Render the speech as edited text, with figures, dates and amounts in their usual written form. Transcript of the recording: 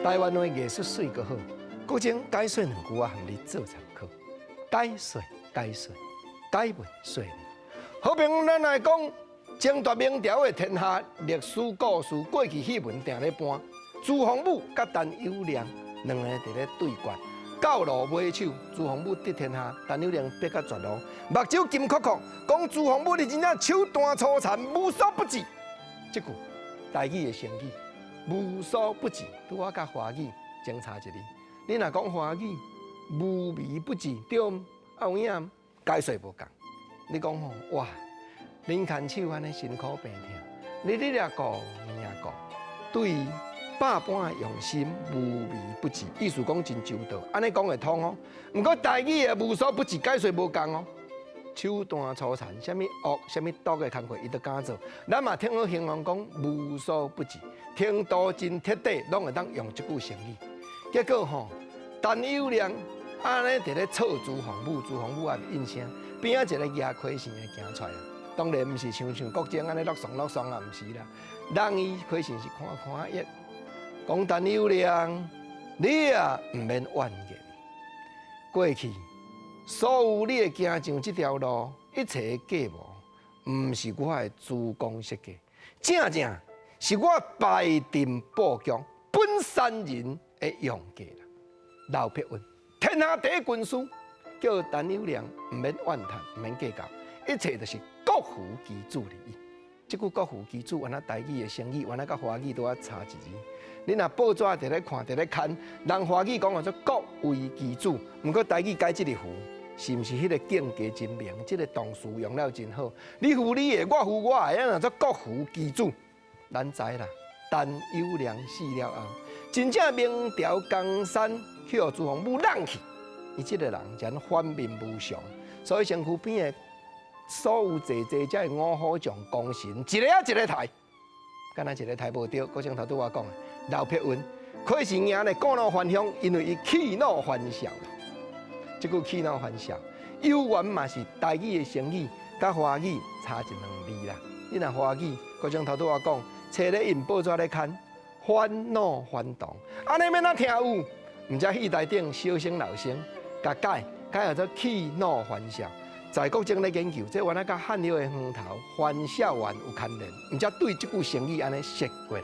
台灣話藝術媠閣好，國政解說兩句我含你做參考。解說解說，解文說理。好朋友，咱來講爭奪明朝的天下歷史故事，過去戲文定咧搬，朱洪武佮陳友諒兩个佇咧對決，到落尾手，朱洪武得天下，陳友諒逼甲絕路，目睭金睏睏，講朱洪武你真正手段粗殘，無所不至。這句台語的成語，無所不至，拄仔佮華語相差一字。你若講華語，無微不至，對毋？啊有影解說無仝。你講吼，哇，恁牽手按呢辛苦病痛，你掠顧，你也顧，對百般用心，無微不至，意思講真周到，按呢講會通哦。毋過台語的無所不至，解說無仝哦。手段粗殘，啥物惡、啥物毒的工課，伊都敢做。咱嘛聽好形容講無所不至，程度真徹底，攏會當用這句成語。結果吼，陳友諒按呢佇咧操朱洪武，朱洪武也應聲，邊仔一個舉溪線的行出來啊。當然毋是像國政按呢落倯落倯啊，毋是啦。人伊溪線是看看伊，講陳友諒，你也毋免怨言。過去所有你會行上這條路，一切的計謀，毋是我的主公設計，正正是我敗陣布局本山人的用計啦。劉伯溫，天下第一軍師，叫陳友諒毋免怨嘆，毋免計較，一切都是國父其主而已。這句國父其主，原來台語的成語，原來佮華語都還差一字。你若報紙佇咧看，佇咧看，人華語講叫做國為其主，毋過台語解這个父，是毋是彼個境界真明？這个動詞用了真好。你負你的，我負我的，按呢做國父其主。咱知啦，陳友諒死了後，真正明朝江山去予朱洪武弄去，伊這个人真反面無常，所以身軀邊的所有濟濟這个五虎將功臣，一個仔一個刣，敢若一個刣無著。國正頭拄我講的，劉伯溫，可是贏咧鼓怒還鄉，因為伊氣怒還笑啦。這句氣怒還笑，有緣嘛是台語的成語，佮華語差一兩字啦。你若華語，國正頭拄我講，冊咧印報紙咧刊，返老還童，按呢欲按怎聽有？毋知戲台頂小生老生，共改改叫做氣怒還笑。在國政咧研究，這原來佮漢語的園頭還笑園有牽連，毋知對這句成語按呢說過來。